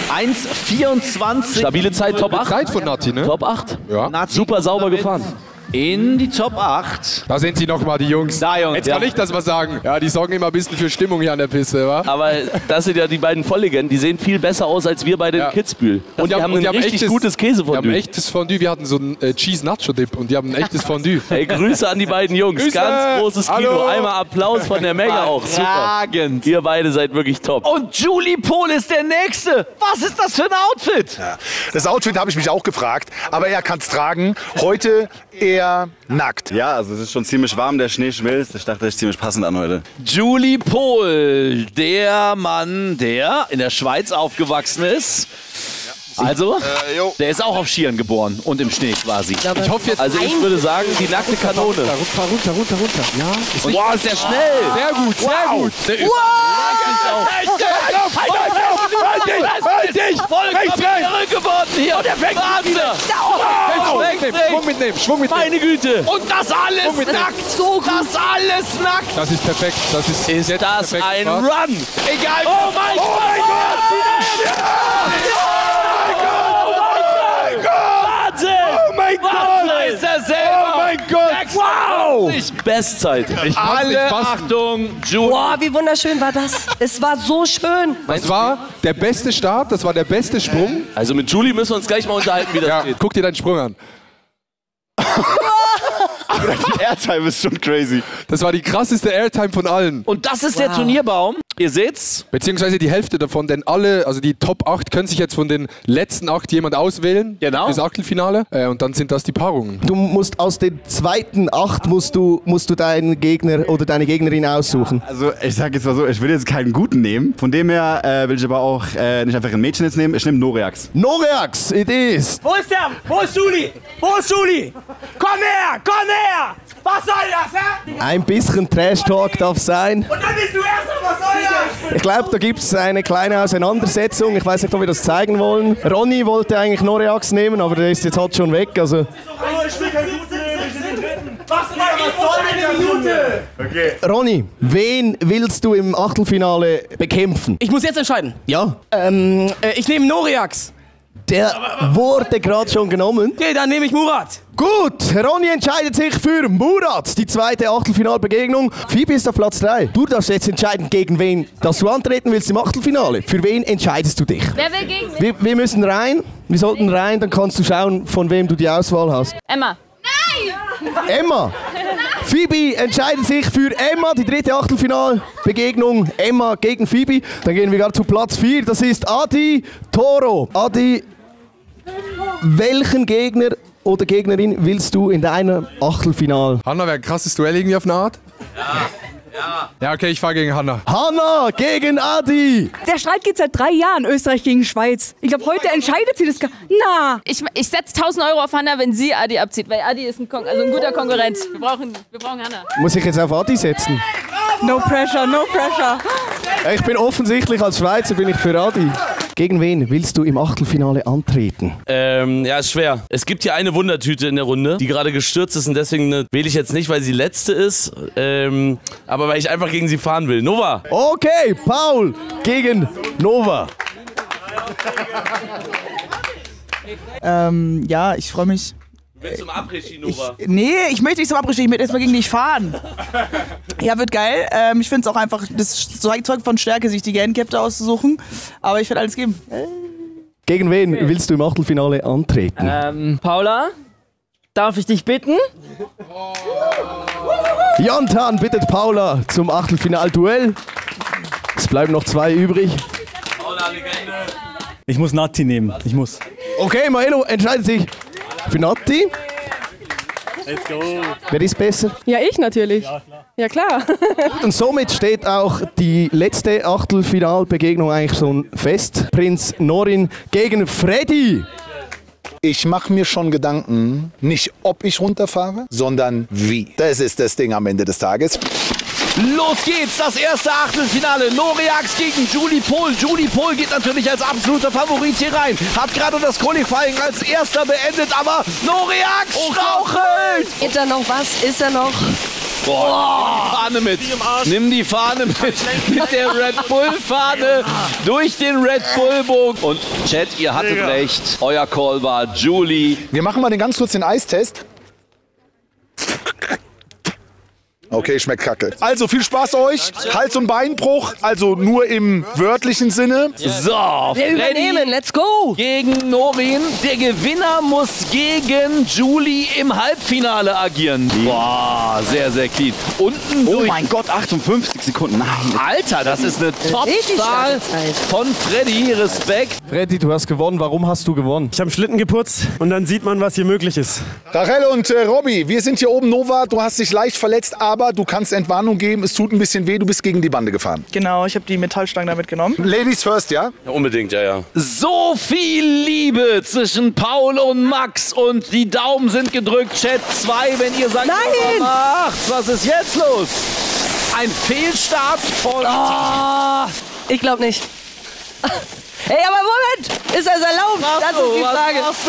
Speaker 5: 1,24.
Speaker 4: Stabile Zeit, Top 8.
Speaker 1: Zeit von Nati, ne?
Speaker 4: Top 8.
Speaker 1: Ja.
Speaker 5: Nati
Speaker 4: Super sauber gefahren.
Speaker 5: In die Top 8.
Speaker 1: Da sind sie nochmal, die Jungs.
Speaker 5: Da, Jungs.
Speaker 1: Jetzt kann ich das mal sagen. Ja, die sorgen immer ein bisschen für Stimmung hier an der Piste, wa?
Speaker 4: Aber das sind ja die beiden Volllegenden. Die sehen viel besser aus als wir bei den Kitzbühel. Und die haben ein richtig gutes Käsefondue.
Speaker 1: Die haben ein echtes Fondue. Wir hatten so ein Cheese-Nacho-Dip und die haben ein echtes Fondue.
Speaker 4: Hey, Grüße an die beiden Jungs.
Speaker 1: Grüße.
Speaker 4: Ganz großes Kino.
Speaker 1: Hallo.
Speaker 4: Einmal Applaus von der Menge auch. Super. Ihr beide seid wirklich top.
Speaker 5: Und Julie Pohl ist der Nächste. Was ist das für ein Outfit?
Speaker 6: Ja. Das Outfit habe ich mich auch gefragt, aber er kann es tragen. Heute eher nackt.
Speaker 15: Ja, also es ist schon ziemlich warm, der Schnee schmilzt. Ich dachte, das ist ziemlich passend an heute.
Speaker 5: Julie Pohl, der Mann, der in der Schweiz aufgewachsen ist. Also, der ist auch auf Skiern geboren und im Schnee quasi.
Speaker 1: Ich hoffe jetzt.
Speaker 4: Also ich würde sagen, die nackte Kanone.
Speaker 1: Runter. Ja.
Speaker 5: Wow, ist der schnell.
Speaker 1: Sehr gut, sehr gut.
Speaker 5: Halt dich! Vollkommen geworden hier. Und er fängt an wieder.
Speaker 1: Schwung mitnehmen.
Speaker 5: Meine Güte. Und das alles nackt. So gut. Das alles nackt.
Speaker 1: Das ist perfekt. Das ist
Speaker 5: das
Speaker 1: perfekt,
Speaker 5: ein
Speaker 1: was?
Speaker 5: Run? Egal. Oh mein Gott! Ist er selber.
Speaker 1: Oh mein Gott!
Speaker 5: Wow!
Speaker 4: Bestzeit.
Speaker 5: Alle Achtung, Julie.
Speaker 7: Boah, wie wunderschön war das. Es war so schön.
Speaker 1: Das war der beste Start, das war der beste Sprung.
Speaker 4: Also mit Julie müssen wir uns gleich mal unterhalten, wie das geht.
Speaker 1: Guck dir deinen Sprung an.
Speaker 15: Die Airtime ist schon crazy.
Speaker 1: Das war die krasseste Airtime von allen.
Speaker 5: Und das ist der Turnierbaum. Ihr seht's.
Speaker 1: Beziehungsweise die Hälfte davon, denn alle, also die Top 8 können sich jetzt von den letzten 8 jemand auswählen.
Speaker 5: Genau.
Speaker 1: Fürs Achtelfinale. Und dann sind das die Paarungen.
Speaker 2: Du musst aus den zweiten 8 musst du deinen Gegner oder deine Gegnerin aussuchen.
Speaker 15: Also ich sag jetzt mal so, ich will jetzt keinen guten nehmen. Von dem her will ich aber auch nicht einfach ein Mädchen jetzt nehmen. Ich nehme Noreax.
Speaker 2: Noreax, it is.
Speaker 14: Wo ist der? Wo ist Julie? Wo ist Julie? Komm her! Komm her! Was soll das, hä?
Speaker 2: Ein bisschen Trash-Talk darf sein.
Speaker 14: Und dann bist du erst, was soll das?
Speaker 2: Ich glaube, da gibt es eine kleine Auseinandersetzung. Ich weiß nicht, ob wir das zeigen wollen. Ronny wollte eigentlich Noreax nehmen, aber der ist jetzt halt schon weg. Also.
Speaker 14: Ich will keinen guten nehmen. Was soll denn die Minute?
Speaker 15: Okay.
Speaker 2: Ronny, wen willst du im Achtelfinale bekämpfen?
Speaker 16: Ich muss jetzt entscheiden.
Speaker 2: Ja.
Speaker 16: Ich nehme Noreax.
Speaker 2: Der wurde gerade schon genommen.
Speaker 16: Okay, dann nehme ich Murat.
Speaker 2: Gut, Ronny entscheidet sich für Murat, die zweite Achtelfinalbegegnung. Phoebe ist auf Platz 3. Du darfst jetzt entscheiden, gegen wen dass du antreten willst im Achtelfinale. Für wen entscheidest du dich?
Speaker 8: Wer will gegen mich?
Speaker 2: Wir müssen rein. Wir sollten rein, dann kannst du schauen, von wem du die Auswahl hast.
Speaker 8: Emma.
Speaker 2: Emma. Phoebe entscheidet sich für Emma, die dritte Achtelfinalbegegnung. Emma gegen Phoebe. Dann gehen wir gerade zu Platz 4. Das ist Adi Toro. Adi, welchen Gegner oder Gegnerin willst du in deinem Achtelfinal?
Speaker 1: Hanna, wäre ein krasses Duell irgendwie auf eine Art? Ja, okay, ich fahre gegen Hanna.
Speaker 2: Hanna gegen Adi.
Speaker 17: Der Streit geht seit 3 Jahren, Österreich gegen Schweiz. Ich glaube, heute entscheidet sie das gar. Na!
Speaker 8: Ich setze 1.000 € auf Hanna, wenn sie Adi abzieht, weil Adi ist ein guter Konkurrent. Wir brauchen Hanna.
Speaker 2: Muss ich jetzt auf Adi setzen?
Speaker 17: No pressure, no pressure.
Speaker 2: Ich bin offensichtlich als Schweizer bin ich für Adi. Gegen wen willst du im Achtelfinale antreten?
Speaker 4: Ja, ist schwer. Es gibt hier eine Wundertüte in der Runde, die gerade gestürzt ist und deswegen wähle ich jetzt nicht, weil sie letzte ist, aber weil ich einfach gegen sie fahren will. Nova!
Speaker 2: Okay, Paul gegen Nova.
Speaker 18: Ja, ich freue mich.
Speaker 4: Du willst zum Après-Ski, Nova?
Speaker 18: Nee, ich möchte nicht zum Après-Ski, ich möchte erstmal gegen dich fahren. Ja, wird geil. Ich finde es auch einfach, das Zeug von Stärke, sich die Gehandicapte auszusuchen. Aber ich werde alles geben.
Speaker 2: Gegen wen willst du im Achtelfinale antreten?
Speaker 10: Paula, darf ich dich bitten?
Speaker 2: Jantan bittet Paula zum Achtelfinalduell. Es bleiben noch 2 übrig.
Speaker 4: Paula, Legende.
Speaker 13: Ich muss Nati nehmen. Ich muss.
Speaker 2: Okay, Maelo entscheidet sich für Nati.
Speaker 13: Let's go.
Speaker 2: Wer ist besser?
Speaker 12: Ja, ich natürlich. Ja, klar.
Speaker 2: Und somit steht auch die letzte Achtelfinalbegegnung eigentlich schon fest. Prinz Norin gegen Freddy.
Speaker 6: Ich mache mir schon Gedanken, nicht ob ich runterfahre, sondern wie. Das ist das Ding am Ende des Tages.
Speaker 5: Los geht's, das erste Achtelfinale. Noriax gegen Julie Pohl. Julie Pohl geht natürlich als absoluter Favorit hier rein. Hat gerade das Qualifying als erster beendet, aber Noriax strauchelt.
Speaker 7: Geht da noch was? Ist er noch?
Speaker 5: Boah, Fahne mit. Nimm die Fahne mit der Red Bull-Fahne durch den Red Bull-Bogen. Und Chat, ihr hattet recht. Euer Call war Julie.
Speaker 6: Wir machen mal ganz kurz den Eistest. Okay, schmeckt kacke. Also viel Spaß euch. Hals- und Beinbruch, also nur im wörtlichen Sinne.
Speaker 5: So,
Speaker 7: wir übernehmen, let's go!
Speaker 5: Gegen Norin. Der Gewinner muss gegen Julie im Halbfinale agieren. Boah, sehr, sehr clean. Unten
Speaker 15: Oh mein Gott, 58 Sekunden. Nein.
Speaker 5: Alter, das ist eine Top-Zahl von Freddy. Respekt.
Speaker 2: Freddy, du hast gewonnen. Warum hast du gewonnen?
Speaker 13: Ich habe Schlitten geputzt und dann sieht man, was hier möglich ist.
Speaker 6: Rachel und Robby, wir sind hier oben. Nova, du hast dich leicht verletzt, aber du kannst Entwarnung geben. Es tut ein bisschen weh, du bist gegen die Bande gefahren.
Speaker 18: Genau, ich habe die Metallstangen da mitgenommen.
Speaker 6: Ladies first, ja?
Speaker 4: Ja, unbedingt, ja.
Speaker 5: So viel Liebe zwischen Paul und Max und die Daumen sind gedrückt. Chat 2, wenn ihr sagt,
Speaker 7: Nein!
Speaker 5: macht's. Was ist jetzt los? Ein Fehlstart von...
Speaker 7: Ich glaube nicht. Hey, aber Moment! Ist das erlaubt? Das ist die Frage. Das ist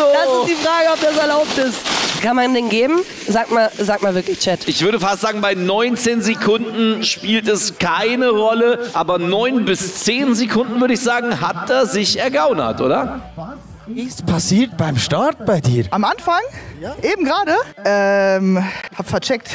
Speaker 7: die Frage, ob das erlaubt ist. Kann man den geben? Sag mal wirklich, Chat.
Speaker 5: Ich würde fast sagen, bei 19 Sekunden spielt es keine Rolle, aber 9 bis 10 Sekunden, würde ich sagen, hat er sich ergaunert, oder?
Speaker 2: Was ist passiert beim Start bei dir?
Speaker 18: Am Anfang? Ja. Eben gerade? Hab vercheckt.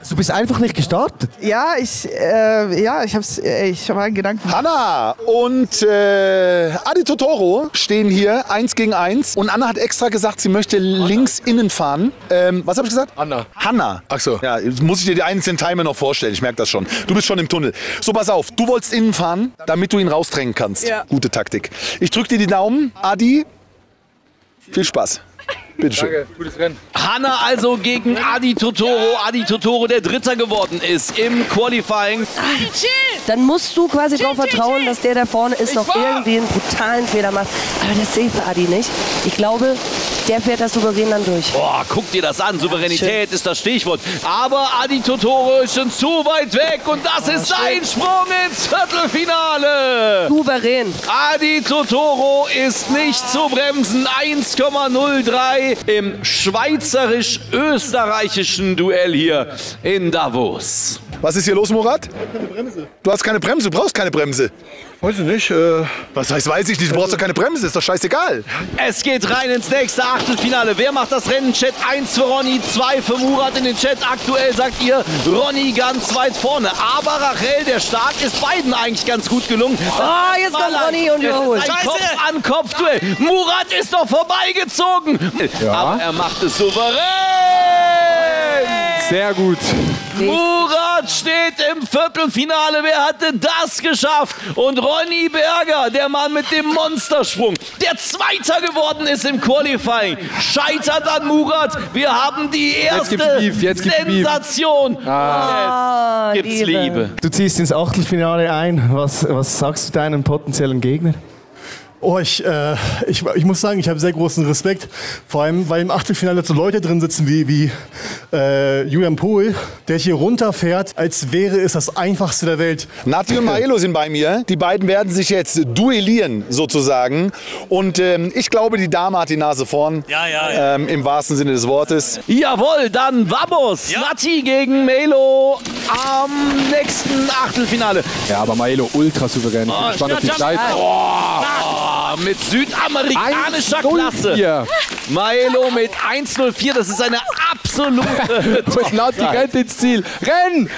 Speaker 2: Du bist einfach nicht gestartet?
Speaker 18: Ja, ich habe einen Gedanken.
Speaker 6: Hanna und Adi Totoro stehen hier 1 gegen 1. Und Anna hat extra gesagt, sie möchte links innen fahren. Was habe ich gesagt?
Speaker 9: Anna.
Speaker 6: Hanna.
Speaker 9: Ach so.
Speaker 6: Ja, jetzt muss ich dir die einzelnen Timer noch vorstellen. Ich merke das schon. Du bist schon im Tunnel. So, pass auf. Du wolltest innen fahren, damit du ihn rausdrängen kannst.
Speaker 18: Ja.
Speaker 6: Gute Taktik. Ich drücke dir die Daumen. Adi, viel Spaß. Bitteschön.
Speaker 9: Danke, gutes Rennen.
Speaker 5: Hanna also gegen Adi Totoro. Adi Totoro, der Dritter geworden ist im Qualifying.
Speaker 7: Dann musst du quasi darauf vertrauen, dass der da vorne ist, noch irgendwie einen brutalen Fehler macht. Aber das sehe ich bei Adi nicht. Ich glaube, der fährt das souverän dann durch.
Speaker 5: Boah, guck dir das an. Souveränität ist das Stichwort. Aber Adi Totoro ist schon zu weit weg und das ist sein Sprung ins Viertelfinale.
Speaker 7: Souverän.
Speaker 5: Adi Totoro ist nicht zu bremsen. 1,03 im schweizerisch-österreichischen Duell hier in Davos.
Speaker 6: Was ist hier los, Murat? Keine Bremse. Du hast keine Bremse, du brauchst keine Bremse.
Speaker 9: Weiß ich nicht.
Speaker 6: Was heißt, weiß ich nicht, du brauchst doch keine Bremse, ist doch scheißegal.
Speaker 5: Es geht rein ins nächste Achtelfinale. Wer macht das Rennen? Chat 1 für Ronny, 2 für Murat in den Chat. Aktuell sagt ihr Ronny ganz weit vorne. Aber Rachel, der Start ist beiden eigentlich ganz gut gelungen.
Speaker 7: Jetzt kommt Ronny und überholt.
Speaker 5: Ein Kopf-an-Kopf-Duell. Murat ist doch vorbeigezogen.
Speaker 1: Ja.
Speaker 5: Aber er macht es souverän.
Speaker 1: Sehr gut.
Speaker 5: Murat steht im Viertelfinale. Wer hatte das geschafft? Und Ronny Berger, der Mann mit dem Monstersprung, der Zweiter geworden ist im Qualifying, scheitert an Murat. Wir haben die erste Sensation. Jetzt gibt's Liebe.
Speaker 2: Du ziehst ins Achtelfinale ein. Was sagst du deinem potenziellen Gegner?
Speaker 9: Oh, ich muss sagen, ich habe sehr großen Respekt. Vor allem, weil im Achtelfinale so Leute drin sitzen wie Julian Pohl, der hier runterfährt, als wäre es das Einfachste der Welt.
Speaker 6: Nati und Maelo sind bei mir. Die beiden werden sich jetzt duellieren, sozusagen. Und ich glaube, die Dame hat die Nase vorn.
Speaker 14: Ja.
Speaker 6: Im wahrsten Sinne des Wortes.
Speaker 5: Jawohl, dann Vamos. Ja. Nati gegen Maelo am nächsten Achtelfinale.
Speaker 1: Ja, aber Maelo ultra souverän. Ich bin gespannt auf die Zeit.
Speaker 5: Mit südamerikanischer Klasse. Maelo mit 1,04, das ist eine absolute
Speaker 1: Und Nati rennt ins Ziel. Renn!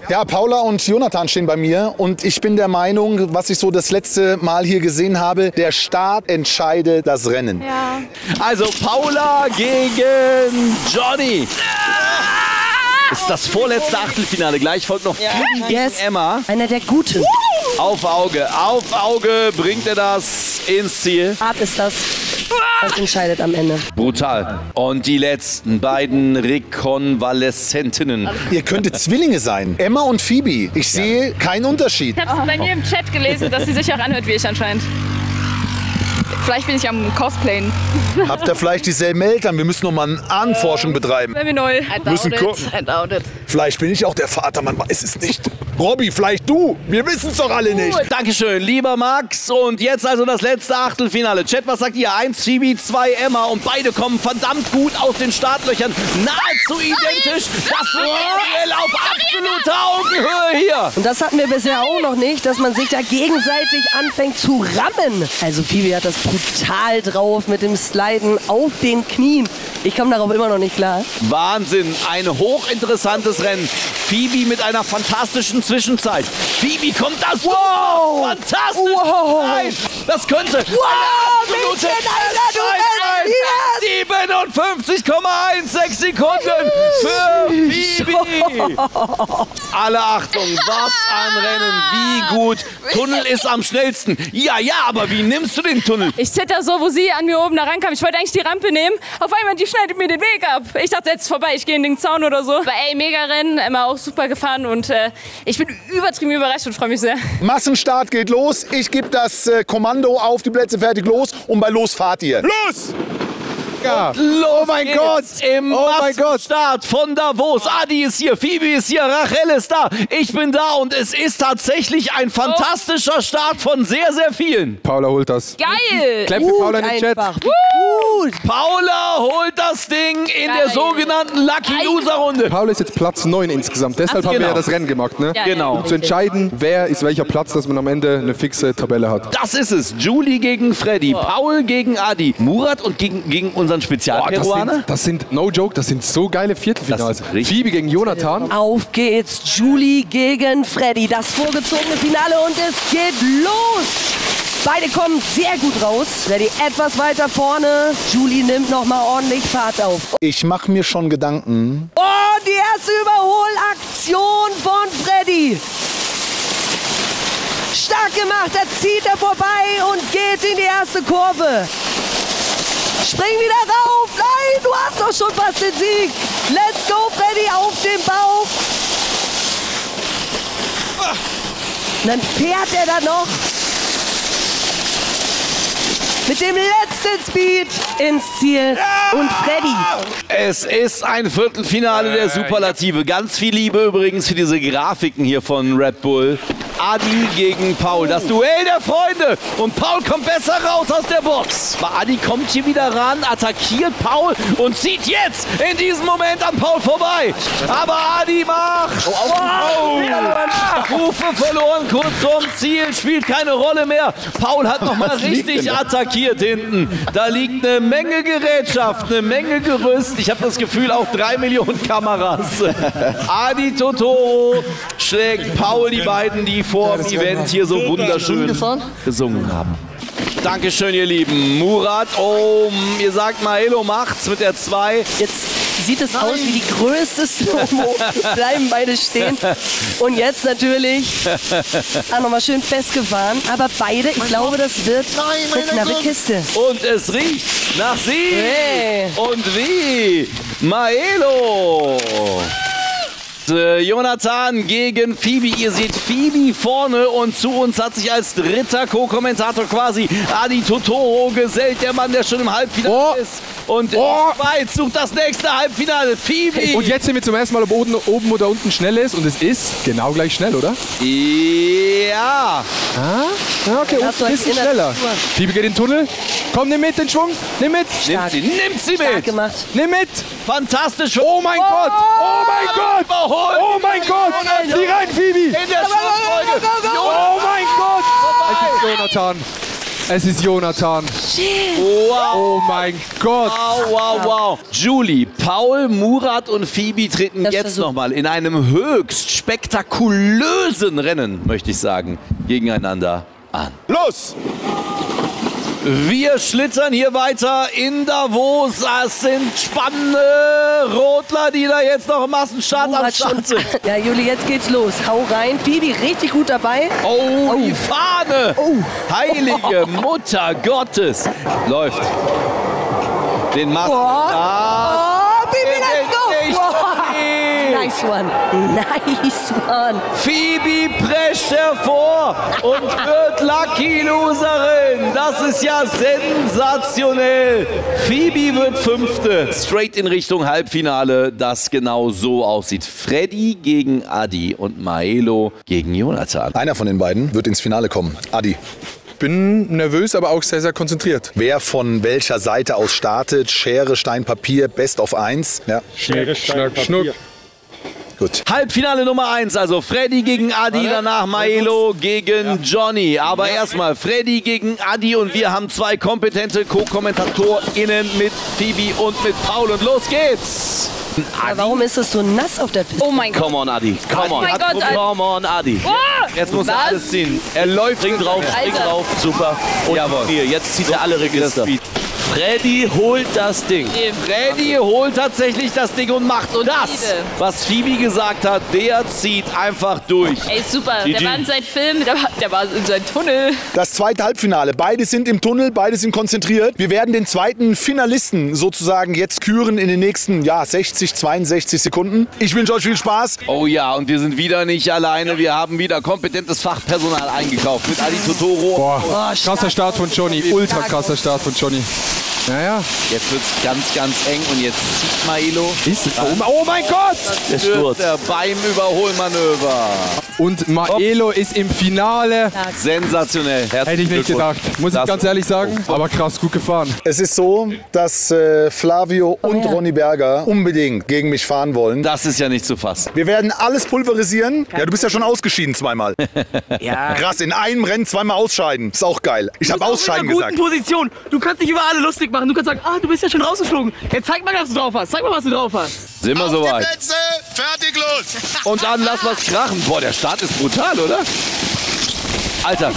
Speaker 6: Ja, Paula und Jonathan stehen bei mir. Und ich bin der Meinung, was ich so das letzte Mal hier gesehen habe, der Start entscheidet das Rennen.
Speaker 12: Ja.
Speaker 5: Also Paula gegen Johnny. Ist das vorletzte Achtelfinale. Gleich folgt noch Emma.
Speaker 7: Einer der Guten.
Speaker 5: Auf Auge bringt er das ins Ziel.
Speaker 7: Hart ist das. Das entscheidet am Ende.
Speaker 5: Brutal. Und die letzten beiden Rekonvaleszentinnen.
Speaker 6: Ihr könntet Zwillinge sein. Emma und Phoebe. Ich sehe keinen Unterschied.
Speaker 8: Ich habe bei mir im Chat gelesen, dass sie sich auch anhört wie ich anscheinend.
Speaker 12: Vielleicht bin ich am Cosplayen.
Speaker 6: Habt ihr vielleicht dieselben Eltern? Wir müssen noch mal eine Ahnenforschung betreiben.
Speaker 8: Wäre mir neu.
Speaker 6: Müssen gucken. Vielleicht bin ich auch der Vater, man weiß es nicht. Robby, vielleicht du. Wir wissen es doch alle nicht.
Speaker 5: Dankeschön, lieber Max. Und jetzt also das letzte Achtelfinale. Chat, was sagt ihr? 1 Phoebe, 2 Emma. Und beide kommen verdammt gut aus den Startlöchern. Nahezu identisch. Das Duell auf absoluter Augenhöhe hier.
Speaker 7: Und das hatten wir bisher auch noch nicht, dass man sich da gegenseitig anfängt zu rammen. Also Phoebe hat das brutal drauf mit dem Sliden auf den Knien. Ich komme darauf immer noch nicht klar.
Speaker 5: Wahnsinn, ein hochinteressantes Rennen. Phoebe mit einer fantastischen Zwischenzeit. Phoebe kommt das. Wow! Fantastisch! Wow! Nein, das könnte.
Speaker 7: Wow!
Speaker 5: 57,16 Sekunden für Phoebe. Alle Achtung, was ein Rennen, wie gut. Tunnel ist am schnellsten. Ja, aber wie nimmst du den Tunnel?
Speaker 8: Ich zitter so, wo sie an mir oben da rankam. Ich wollte eigentlich die Rampe nehmen. Auf einmal, die schneidet mir den Weg ab. Ich dachte, jetzt ist vorbei, ich gehe in den Zaun oder so. Aber ey, mega Rennen, Emma auch super gefahren und ich bin übertrieben überrascht und freue mich sehr.
Speaker 6: Massenstart geht los. Ich gebe das Kommando auf die Plätze, fertig, los. Und bei los fahrt ihr. Los!
Speaker 5: Ja. Oh mein Gott! Im Start von Davos. Adi ist hier, Phoebe ist hier, Rachel ist da. Ich bin da und es ist tatsächlich ein fantastischer Start von sehr, sehr vielen.
Speaker 1: Paula holt das.
Speaker 8: Geil!
Speaker 1: Clap für Paula in den Chat.
Speaker 7: Gut.
Speaker 5: Paula holt das Ding in der sogenannten Lucky Loser Runde.
Speaker 1: Paula ist jetzt Platz 9 insgesamt. Deshalb haben wir ja das Rennen gemacht, ne?
Speaker 8: Ja,
Speaker 5: genau.
Speaker 1: Um zu entscheiden, wer ist welcher Platz, dass man am Ende eine fixe Tabelle hat.
Speaker 5: Das ist es. Julie gegen Freddy, Paul gegen Adi, Murat und gegen unseren Spezialperuaner.
Speaker 1: Das sind, no joke, das sind so geile Viertelfinals. Phoebe gegen Jonathan.
Speaker 7: Auf geht's, Julie gegen Freddy. Das vorgezogene Finale und es geht los. Beide kommen sehr gut raus. Freddy etwas weiter vorne. Julie nimmt noch mal ordentlich Fahrt auf.
Speaker 6: Ich mache mir schon Gedanken.
Speaker 7: Oh, die erste Überholaktion von Freddy. Stark gemacht, da zieht er vorbei und geht in die erste Kurve. Spring wieder rauf. Nein, du hast doch schon fast den Sieg. Let's go, Freddy, auf den Bauch. Und dann fährt er da noch mit dem letzten Speed ins Ziel. Und Freddy.
Speaker 5: Es ist ein Viertelfinale der Superlative. Ganz viel Liebe übrigens für diese Grafiken hier von Red Bull. Adi gegen Paul. Das Duell der Freunde. Und Paul kommt besser raus aus der Box. Aber Adi kommt hier wieder ran, attackiert Paul und zieht jetzt in diesem Moment an Paul vorbei. Aber Adi macht. Rufe verloren, kurz vorm Ziel, spielt keine Rolle mehr. Paul hat nochmal richtig attackiert hinten. Da liegt eine Menge Gerätschaft, eine Menge Gerüst. Ich habe das Gefühl, auch 3 Millionen Kameras. Adi Totoro schlägt Paul, die beiden, die vor dem Event hier so wunderschön gesungen haben. Dankeschön, ihr Lieben. Murat, ihr sagt mal, Elo macht's mit der 2.
Speaker 7: Jetzt sieht es aus wie die größte Slow-Mo. Bleiben beide stehen. Und jetzt natürlich auch nochmal schön festgefahren. Aber beide, ich glaube, das wird eine knappe Kiste.
Speaker 5: Und es riecht nach Sieg.
Speaker 7: Hey.
Speaker 5: Und wie? Maelo. Jonathan gegen Phoebe. Ihr seht Phoebe vorne und zu uns hat sich als dritter Co-Kommentator quasi Adi Totoro gesellt, der Mann, der schon im Halbfinale ist. Und Schweiz sucht das nächste Halbfinale. Phoebe.
Speaker 1: Und jetzt sehen wir zum ersten Mal, ob oben oder unten schnell ist. Und es ist genau gleich schnell, oder?
Speaker 5: Ja.
Speaker 1: Okay, unten ein bisschen schneller. Phoebe geht in den Tunnel. Komm, nimm mit den Schwung. Nimm mit.
Speaker 5: Nimmt sie mit.
Speaker 7: Gemacht.
Speaker 1: Nimm mit.
Speaker 5: Fantastisch.
Speaker 1: Oh mein Gott. Oh mein Gott. Oh mein Gott. Sieh rein, Phoebe.
Speaker 5: In der Schlussfolge.
Speaker 1: Oh mein Gott. Es ist Jonathan. Es ist Jonathan.
Speaker 5: Wow.
Speaker 1: Oh mein Gott.
Speaker 5: Wow. Julie, Paul, Murat und Phoebe treten jetzt nochmal in einem höchst spektakulösen Rennen, möchte ich sagen, gegeneinander an.
Speaker 6: Los!
Speaker 5: Wir schlittern hier weiter in Davos. Das sind spannende Rotler, die da jetzt noch im Massenstart am Start sind.
Speaker 7: Ja, Juli, jetzt geht's los. Hau rein. Phoebe richtig gut dabei.
Speaker 5: Die Fahne. Heilige Mutter Gottes. Läuft. Den Massen.
Speaker 7: Phoebe, let's go! Nice one. Nice one.
Speaker 5: Phoebe prescht hervor und wird Lucky Loserin. Das ist ja sensationell. Phoebe wird 5. Straight in Richtung Halbfinale, das genau so aussieht. Freddy gegen Adi und Maelo gegen Jonathan.
Speaker 6: Einer von den beiden wird ins Finale kommen. Adi.
Speaker 1: Bin nervös, aber auch sehr, sehr konzentriert.
Speaker 6: Wer von welcher Seite aus startet? Schere, Stein, Papier, Best of 1. Ja.
Speaker 1: Schere, Stein, Papier.
Speaker 6: Gut.
Speaker 5: Halbfinale Nummer 1, also Freddy gegen Adi, danach Maelo gegen Johnny. Aber erstmal Freddy gegen Adi und wir haben 2 kompetente Co-KommentatorInnen mit Phoebe und mit Paul. Und los geht's!
Speaker 7: Ja, warum ist es so nass auf der Piste?
Speaker 8: Oh mein Gott.
Speaker 5: Come on, Adi. Come on.
Speaker 8: Oh mein Gott,
Speaker 5: Come on, Adi.
Speaker 8: Oh!
Speaker 5: Jetzt muss er
Speaker 8: Was?
Speaker 5: alles ziehen. Er läuft. Spring drauf, spring
Speaker 8: Alter.
Speaker 5: drauf. Super. Und jawohl. Hier, jetzt zieht er alle Register. Freddy holt das Ding. Freddy holt tatsächlich das Ding und macht das, was Phoebe gesagt hat. Der zieht einfach durch.
Speaker 8: Ey, super. Der war in seinem Film, der war in seinem Tunnel.
Speaker 6: Das zweite Halbfinale. Beide sind im Tunnel, beide sind konzentriert. Wir werden den zweiten Finalisten sozusagen jetzt küren in den nächsten 60, 62 Sekunden. Ich wünsche euch viel Spaß.
Speaker 5: Oh ja, und wir sind wieder nicht alleine. Wir haben wieder kompetentes Fachpersonal eingekauft mit Adi Totoro.
Speaker 1: Boah, krasser Start von Johnny. Ultra krasser Start von Johnny. Naja.
Speaker 5: Jetzt wird es ganz, ganz eng und jetzt zieht Maelo.
Speaker 1: Oh mein Gott!
Speaker 5: Der Sturz. Beim Überholmanöver.
Speaker 1: Und Maelo ist im Finale.
Speaker 5: Sensationell.
Speaker 1: Hätte ich nicht gedacht. Muss ich ganz ehrlich sagen. Aber krass, gut gefahren.
Speaker 6: Es ist so, dass Flavio und Ronny Berger unbedingt gegen mich fahren wollen.
Speaker 5: Das ist ja nicht zu fassen.
Speaker 6: Wir werden alles pulverisieren. Ja, du bist ja schon ausgeschieden zweimal.
Speaker 16: Ja.
Speaker 6: Krass, in einem Rennen zweimal ausscheiden. Ist auch geil. Ich habe ausscheiden
Speaker 16: Du bist in einer
Speaker 6: gesagt.
Speaker 16: guten Position. Du kannst dich über alle lustig machen. Du kannst sagen, du bist ja schon rausgeflogen. Jetzt zeig mal, was du drauf hast. Zeig mal, was du drauf hast.
Speaker 5: Sind wir soweit?
Speaker 6: Plätze, fertig, los!
Speaker 5: Und dann lass was krachen. Boah, der Start ist brutal, oder? Alter.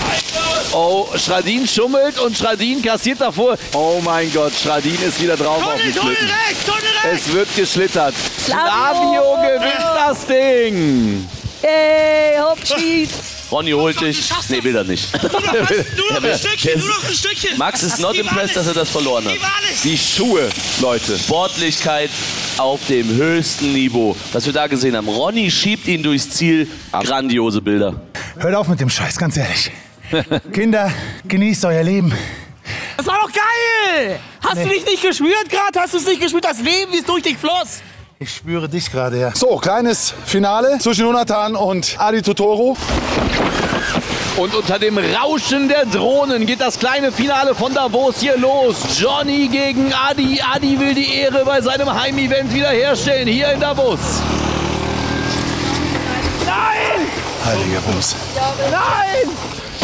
Speaker 5: Oh, Schradin schummelt und Schradin kassiert davor. Oh mein Gott, Schradin ist wieder drauf auf dem Schlitten. Es wird geschlittert. Flavio gewinnt das Ding.
Speaker 7: Hey, Hauptschied.
Speaker 5: Ronny holt dich. Nee, will er nicht.
Speaker 14: Nur noch ein Stückchen.
Speaker 5: Max ist not impressed, dass er das verloren hat. Die Schuhe, Leute. Sportlichkeit auf dem höchsten Niveau. Was wir da gesehen haben. Ronny schiebt ihn durchs Ziel. Grandiose Bilder.
Speaker 19: Hört auf mit dem Scheiß, ganz ehrlich. Kinder, genießt euer Leben.
Speaker 16: Das war doch geil. Hast du dich nicht gespürt gerade? Hast du es nicht gespürt? Das Leben, wie es durch dich floss.
Speaker 19: Ich spüre dich gerade, ja.
Speaker 6: So, kleines Finale zwischen Jonathan und Adi Totoro.
Speaker 5: Und unter dem Rauschen der Drohnen geht das kleine Finale von Davos hier los. Johnny gegen Adi. Adi will die Ehre bei seinem Heimevent wiederherstellen hier in Davos.
Speaker 16: Nein!
Speaker 19: Heiliger Bums.
Speaker 16: Nein!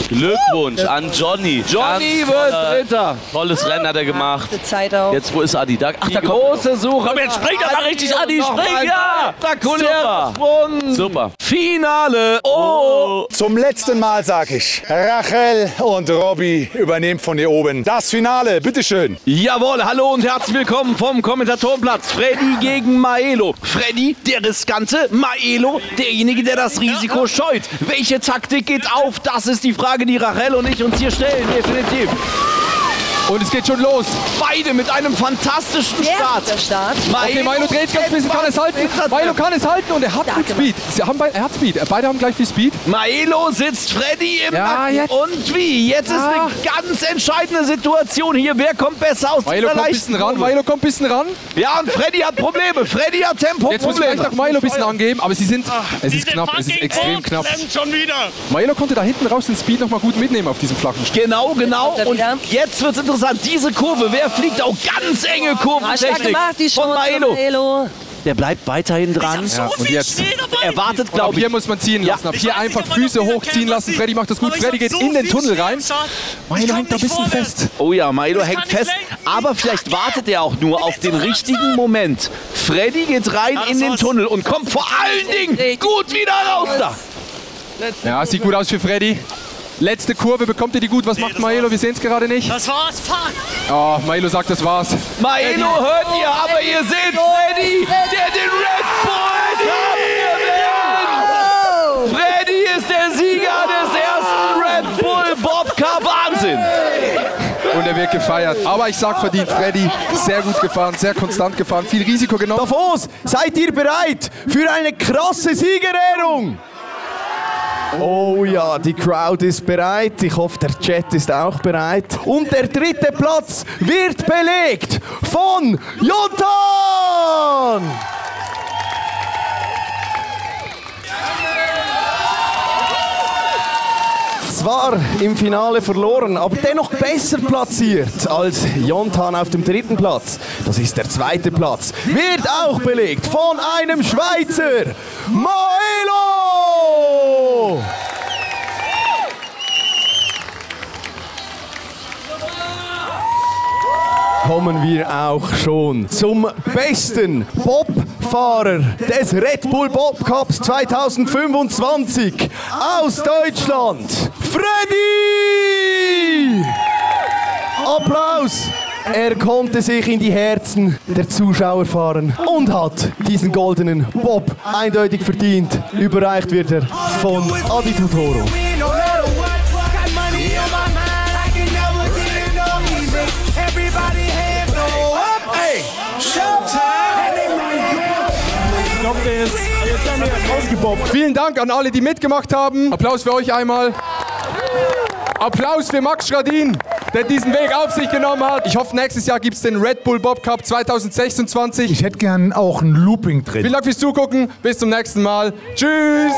Speaker 4: Glückwunsch an Johnny.
Speaker 5: Johnny wird Dritter.
Speaker 4: Tolles Rennen hat er gemacht.
Speaker 7: Zeit auch.
Speaker 4: Jetzt, wo ist Adi? Da,
Speaker 5: Die große Suche.
Speaker 4: Komm, jetzt springt er mal richtig, Adi, spring, ja!
Speaker 5: Spektakulärer Sprung.
Speaker 4: Super.
Speaker 5: Finale. Oh.
Speaker 6: Zum letzten Mal sag ich, Rachel und Robby übernehmen von hier oben das Finale. Bitteschön.
Speaker 5: Jawohl, hallo und herzlich willkommen vom Kommentatorenplatz. Freddy gegen Maelo. Freddy, der Riskante. Maelo, derjenige, der das Risiko scheut. Welche Taktik geht auf? Das ist die Frage, die Rachel und ich uns hier stellen. Definitiv.
Speaker 1: Und es geht schon los.
Speaker 5: Beide mit einem fantastischen Start.
Speaker 1: Okay, Maelo dreht ganz bisschen, kann es halten. Maelo kann es halten und er hat gut Speed. Er hat Speed. Beide haben gleich viel Speed.
Speaker 5: Maelo sitzt Freddy im
Speaker 1: Ja,
Speaker 5: Nacken.
Speaker 1: jetzt.
Speaker 5: Und wie? Jetzt ist eine ganz entscheidende Situation hier. Wer kommt besser aus
Speaker 1: Maelo
Speaker 5: dieser
Speaker 1: kommt ein
Speaker 5: leichten
Speaker 1: bisschen ran.
Speaker 5: Kurve?
Speaker 1: Maelo kommt ein bisschen ran.
Speaker 5: Ja, und Freddy hat Probleme. Freddy hat Tempoprobleme.
Speaker 1: Jetzt muss vielleicht auch Maelo ein bisschen angeben, aber es ist knapp. Es ist extrem knapp.
Speaker 14: Schon wieder.
Speaker 1: Maelo konnte da hinten raus den Speed noch mal gut mitnehmen auf diesem flachen Stück.
Speaker 5: Genau. Und jetzt wird es interessant. Diese Kurve, wer fliegt auch ganz enge Kurventechnik von Maelo. Der bleibt weiterhin dran.
Speaker 1: Ja, und jetzt
Speaker 5: Er wartet,
Speaker 1: ab
Speaker 5: glaube ich.
Speaker 1: hier muss man ziehen lassen. Ab hier einfach Füße hochziehen lassen. Freddy macht das gut. Freddy geht in den Tunnel rein. Maelo hängt da ein bisschen fest.
Speaker 5: Oh ja, Maelo hängt fest. Aber vielleicht wartet er auch nur auf den richtigen Moment. Freddy geht rein in den Tunnel und kommt vor allen Dingen gut wieder raus da.
Speaker 1: Ja, sieht gut aus für Freddy. Letzte Kurve, bekommt ihr die gut? Was macht Maelo? Wir sehen es gerade nicht.
Speaker 14: Das war's, fahr!
Speaker 1: Oh, Maelo sagt, das war's.
Speaker 5: Maelo hört ihr, aber ihr seht Freddy, der den Red Bull gewinnt. Freddy ist der Sieger des ersten Red Bull Bobcar. Wahnsinn.
Speaker 1: Und er wird gefeiert. Aber ich sag verdient, Freddy, sehr gut gefahren, sehr konstant gefahren, viel Risiko genommen.
Speaker 2: Davos, seid ihr bereit für eine krasse Siegerehrung? Oh ja, die Crowd ist bereit. Ich hoffe, der Chat ist auch bereit. Und der dritte Platz wird belegt von Jontan! Zwar im Finale verloren, aber dennoch besser platziert als Jontan auf dem dritten Platz. Das ist der zweite Platz. Wird auch belegt von einem Schweizer, Maelo! Kommen wir auch schon zum besten Bobfahrer des Red Bull Bob Cups 2025 aus Deutschland, Freddy! Applaus! Er konnte sich in die Herzen der Zuschauer fahren und hat diesen goldenen Bob eindeutig verdient. Überreicht wird er von Adi Totoro.
Speaker 1: Vielen Dank an alle, die mitgemacht haben. Applaus für euch einmal. Applaus für Max Schradin, der diesen Weg auf sich genommen hat. Ich hoffe, nächstes Jahr gibt es den Red Bull Bob Cup 2026.
Speaker 19: Ich hätte gern auch ein Looping drin.
Speaker 1: Vielen Dank fürs Zugucken. Bis zum nächsten Mal. Tschüss.